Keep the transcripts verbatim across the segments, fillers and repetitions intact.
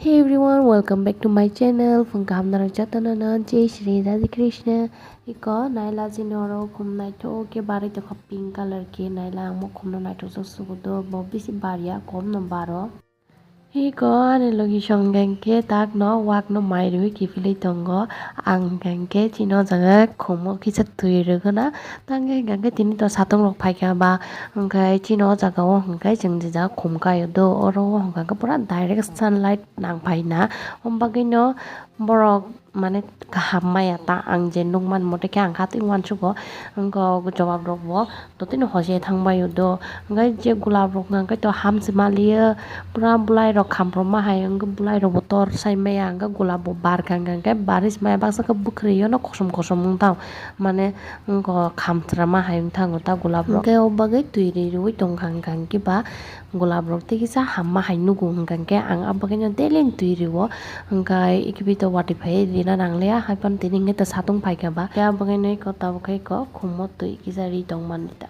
Hey everyone, welcome back to my channel. Phung kaham narok jotono no Jai Shri Radhe Krishna. Iko naila jini oro khum naithok khe barwi tongkha pink colour khe naila ang bo khumno naithokjak sugo do bo bisi barya komno baro. Iko ani logi song hwnkhe tak no wak no mai rwi kiphilwi tongo. Ang hwnkhe chini o jaga khum o kisa twi rwgwna. Tangkhe hwnkhe tini to satung rok phaikha ba hwnkhe chini o jaga o hwnkhe chwng jijak khum kaio do oro o hwnkhe pura direct sunlight nang phaina. O bagwi no borok mane kaham maya ta ang je nukman mote khe ang khatwi uansugo. Wngkha o jobab rok bo totino hochei thangbaio do. Hwnkhe je gulab rok hwnkhe to hamsi maliyo pura bwlai rok khamprokma hai wngkhe bwlai rok bo tor sai maya hwnkhe gulab bo barkha hwnkhe baris maya baksa khe bwkhwrwi ono kosom kosom wngtang mane wngkha khamsrama hai wngthango ta gulab rok. Hwnkhe o bagwi twi ri rwui tongkha hwnkhe ba gulab rok tei kisa hamma hai nugo hwnkha hwnkhe ang abo khe no daily twi rwo hwnkhe ikibi to watwi phai rina nang liya hai phano tini hwnkhe to satung phaikha ba khe abo khe no iko tabuk khe iko khummo twi kisa ri tong mani ta.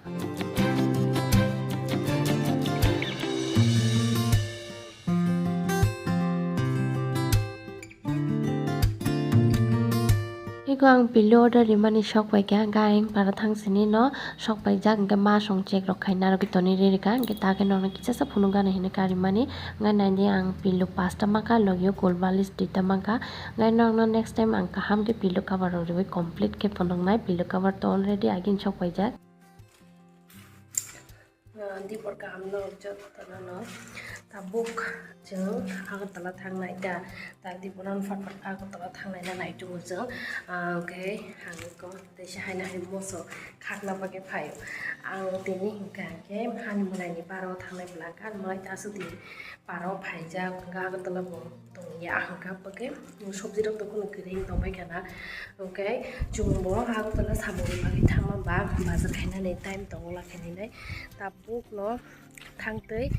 Eko ang pillow order rimani sok paikha, hwnkhe ayang para thang sini no sok paijak, hwnkhe ma song check rok khaina rwgwi tonwi ri rwkha, hwnkhe ta khe nokno kisa sa phunuk gana hinwi karimani, hwnkhe naidi ang pillow pasta mankha, logio cool balis duita mankha, hwnkhe nokno next time ang kaham khe pillow cover rok riwi complete khe phunuknai, pillow cover to already agini sok paijak. Ah, dibor kaham no jotono no tabuk chwng Agartala thangnai da, ta dibor no phat phat Agartala thangnai na nai tongo chwng. Ah, hwnkhe ang eko teisa haino hai moso khakna bagwi phaio. Ang tini hwnkha hwnkhe hani mwnaini bara o thangnai bwla kha, mwlai ta aswk tini para o phaijak, hwnkhe Agartala bo tongya, hwnkhe abo khe sobji rok to kunu kwrwi tongbai khana. Hwnkhe chwng bo Agartala samung bagwi thangma ba bazar khainani time tongo lakhainai. Tabuk no thangtwi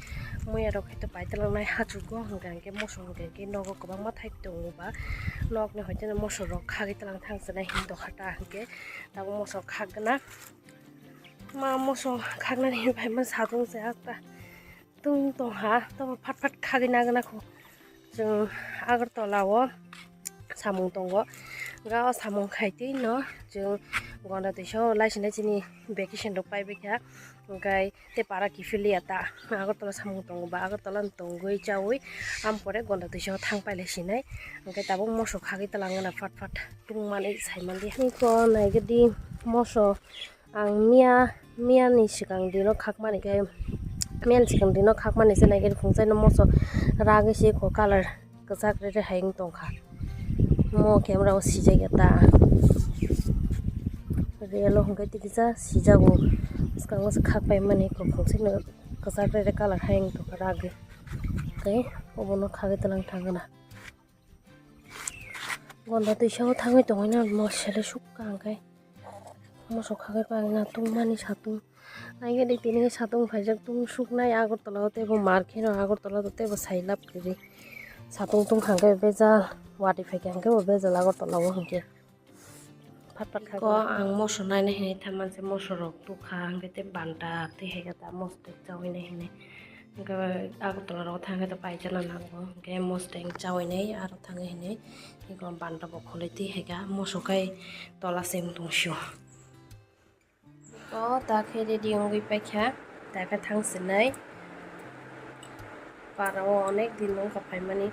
muya rok khe to pai twlangnai hachugo, hwnkhe hwnkhe moso hwnkhe hwnkhe nogo kwbangma thai tongo ba, nokni hoite no moso rok khagwi twlang thang swnai hinwi tongkha ta, hwnkhe tabuk moso khakgwna. Ma moso khaknani hinwi phaima satung se asta. Tung tongha, tobo phat phat khagwi nagwna kho. Chwng Agartala o samung tongo. Ga o samung khai twi no chwng Gonda twisa o lai sinai chini vacation rok paibai kha. Hwnkhe tei para kiphil ya ta. Agartala samung tongo ba Agartala no tongwi chawi am pore Gonda twisa o thang pai lai sinai. Hwnkhe tabuk moso khagwi twlang gana phat phat tung mani sai mali. Niko naigadi moso. Ang miya, miya ni swkang dino khakmani khe, miya ni swkang dino khakmani se naikhe phungchaino moso ragwi se kho colour kwchak rere hai wng tongkha. Mo camera o sijak ya ta. Real o hwnkhe tikisa sijago. Swkango se khakpaimani kho phungchaino kwchak rere colour hai wng tongkha ragwi. Tei obono khagwi twlang thangna. Gonda twisa o thangwi tongwi no mo sele sukha hwnkhe. Moso khagwi pagna tungmani satung. Naikhe de tini satung phaijak tung suknai Agartala o teibo mar kheno Agartala o teibo sai lab kwrwi. Satung tungkha hwnkhe bejal watwi phaikha hwnkhe bo bejal Agartala o hwnkhe. Phat phat kha. Ko ang moso naina hinwi thaman se moso rok tukha hwnkhe tei banta tei hai khe ta moso tei chawi nai hinwi. Hwnkhe Agartala rogo thangkhe to paijana nango, hwnkhe mosdeng chawi nai aro thangwi hinwi, eko banta bo khwlwi twi hai kha, moso khai tola se wng tong sio. O ta khe ready wngwi paikha, ta khe thang sinai. Para o onek din wngkha phaimani,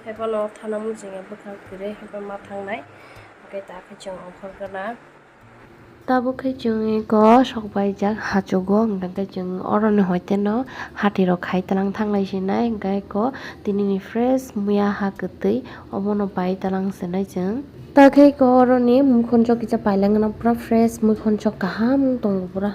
haiphano thana muchungya bwkhak kwrwi haiphano ma thangnai, hwnkhe ta khe chwng ongkhorgwna. Tabuk khe chwng eko sok paijak hachugo, hwnkhe chwng oroni hoite no hati rok khai tlang thanglai sinai, hwnkhe eko tini ni fresh muya ha kwtwi obono pai tlang sinai chwng. Ta khe eko oroni muikhon chok kisa pailangna pura fresh muikhon chok kaham tongo pura.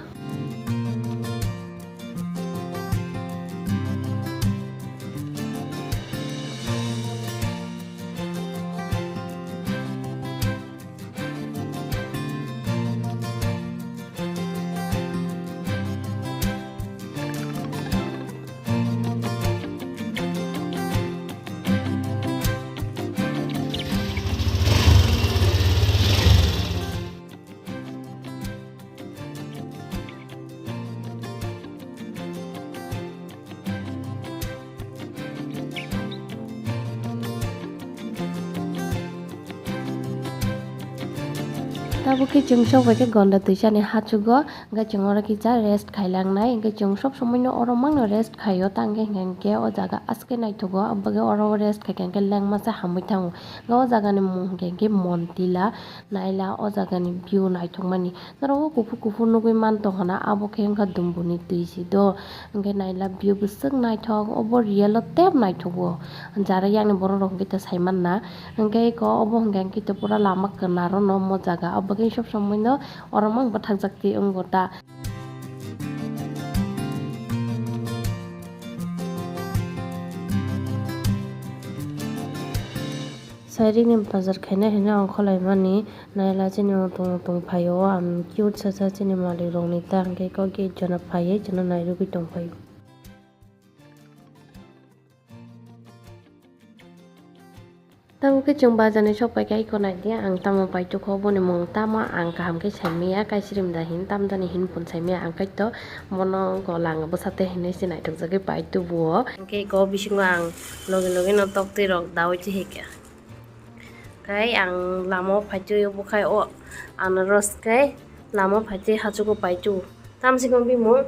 Tabuk khe chwng sok bai khe gonda twisa ni hachugo, hwnkhe chwng oro kisa rest khailangnai, hwnkhe chwng sob somoi no oro mangno rest khaio, tang khe hwnkhe o jaga aske naithogo, abagwi oro rest khaikhe hwnkhe lengma se hamwi thango. Hwnkhe o jaga ni mung hwnkhe hwnkhe Montila, naila o jaga ni view naithokmani. Norok o kuphur kuphur nugwi man tongkha na, abo khe wngkha Dumbuni twi si do. Hwnkhe naila view bwswk naithok, obo real o tep naithogo. Jara yakni borok rok hwnkhe to saimanna. Hwnkhe eko obo hwnkhe hwnkhe to pura lama kwnarono omo jaga, obo khe sob somoi no oro mang bwthakjak twi wngo ta. Sairini bazar khaina hino ongkhorlaimani naila chini utung utung phaio, ang cute sasa chini malik rokni ta hwnkhe kok gate jona phaiwi chwngno nairwgwi tongphaio. Tabuk khe chwng bazar ni sok paikha, eko naidi ang tamo paitokha, boni mung tamo ang kaham khe saimanya, kaisrim da hin tamjani hin phun saimanya, ang khaito bono golang bwsate hinwi se naithokjagwi paitubuo. Hwnkhe eko bisingo ang logi logi no toktwi rok daui chihikha. Khai ang lama o phaitwi bwkhai o anaros khai lama o phaitwi hachugo paitu. Tamsiko bimung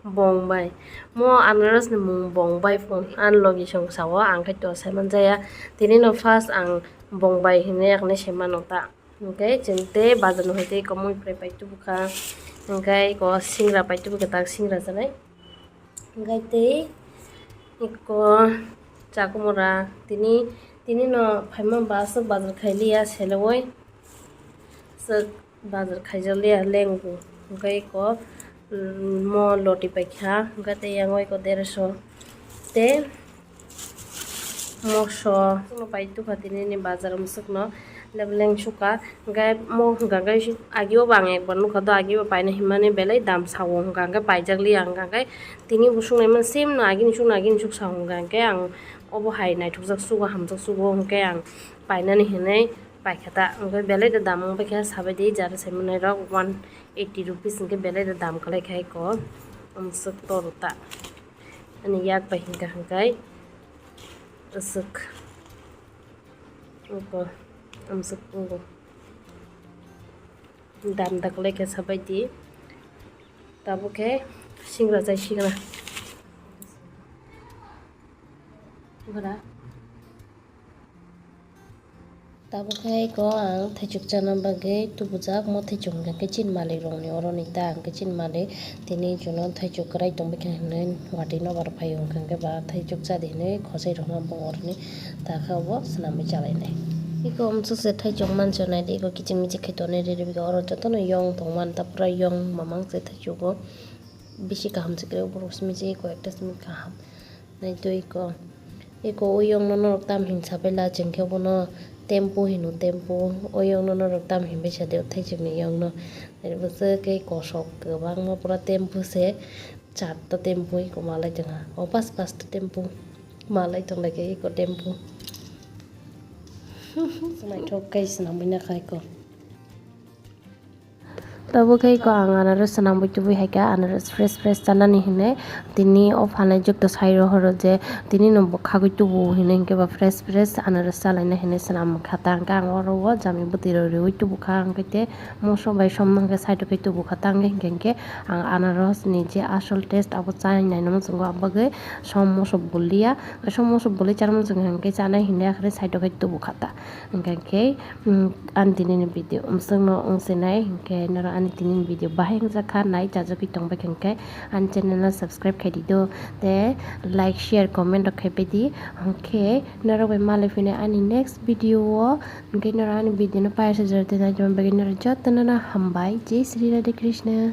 Bongbai. Mo anaros ni mung Bongbai phone. Ang logi song sao, ang khe to sai manjaya. Tini no first ang Bongbai hinwi yakni se mano ta. Hwnkhe chwng tei bazar no hai tei komui prai paitubukha. Hwnkhe eko singra paitubukha, tak singra janai. Hwnkhe tei eko chakumura tini, tini no phaima ba aswk bazar khailiya selewoi. Swk bazar khaijakliya lengbo. Hwnkhe eko, mm, mo loti paikha, hwnkhe tei yango eko dersho. Tei moso, chwngno paitokha tinini bazar mwswkno, lebo lengsukha. Hwnkhe mo hwnkha khe agio bo ang ekbar nukha do, agio bo paina hinmani belai dam sao hwnkha hwnkhe paijakliya hwnkha hwnkhe tini bo suknaimani same no agini sukno agini suk sao hwnkha hwnkhe ang obo hai naithokjak sugo hamjak sugo hwnkhe ang painani hinwi paikha ta, hwnkhe belai da dam wng paikha, sabaidi jara saimanai rok one eighty rupees hwnkhe belai da dam kwlai kha eko, amswk toro ta. Ani yak bai hwnkha hwnkhe aswk eko amswk wngo. Dam da kwlai kha sabaidi, tabuk khe singra chai signa. Bwra. Tabuk khe eko ang thaichuk chana bagwi tubujak, mo thaichuk hwnkha khe chini malik rokni oroni ta, hwnkhe chini malik tini chwngno thaichuk kwrai tongbaikha hinwi watwi nobar phaio, hwnkha khe ba thaichuk chadi hinwi khosai rokno bung oroni ta khe obo swnamwi chalainai. Eko amswk se thaichuk mansa naidi, eko kiching miching khai tonwi riri bikha, oro jotono yong tongmani ta pura yong mamang se thaichugo, bisi kaham se kwrwi borok simi se eko ekta simi kaham. Naitwi eko, eko o yongno norok tam hinsa paila, chwng khe bono tempo hino, tempo. O yongno norok tam hinbai sa de, o thaichukni yongno. Naitwi bwswk khe kosok kwbangma pura tempo se, charta tempo eko malai tongha. O pas pasta tempo malai tonglai khe eko tempo. Naithok khe swnamwi nakha eko. Tabuk khe eko ang anaros swnamwi tubui hai kha, anaros fresh fresh chanani hinwi. Tini o phalnai jokto sai rohoro je tini no bo khagwi tubu hinwi, hinkhe ba fresh fresh anaros chalaina hinwi swnam kha ta. Hinkhe ang oro o jami bwtwi rok riui tubu kha, hinkhe te moso bai somno hinkhe side o khe tubu kha ta. Hinkhe, hinkhe, hinkhe ang anaros ni je asol taste abo chai naina muchungo, abo bagwi som moso bulia, som moso buli chana muchungo hinkhe chanai hinwi akhre side o khe tubu kha ta. Hinkhe, hinkhe Hmm, ani tinini video amswkno wngsinai, hinkhe norok ani tinini video bahai wngjakha, nai chajagwi tongbaikha, hinkhe ani channel no subscribe khaidi do, tei like, share, comment rok khaibaidi, hinkhe norok bai malai phinai ani next video o, hinkhe norok ani video no paisa jora tei nai tongma bagwi norok jotono no hambai, Jai Shri Radhe Krishna.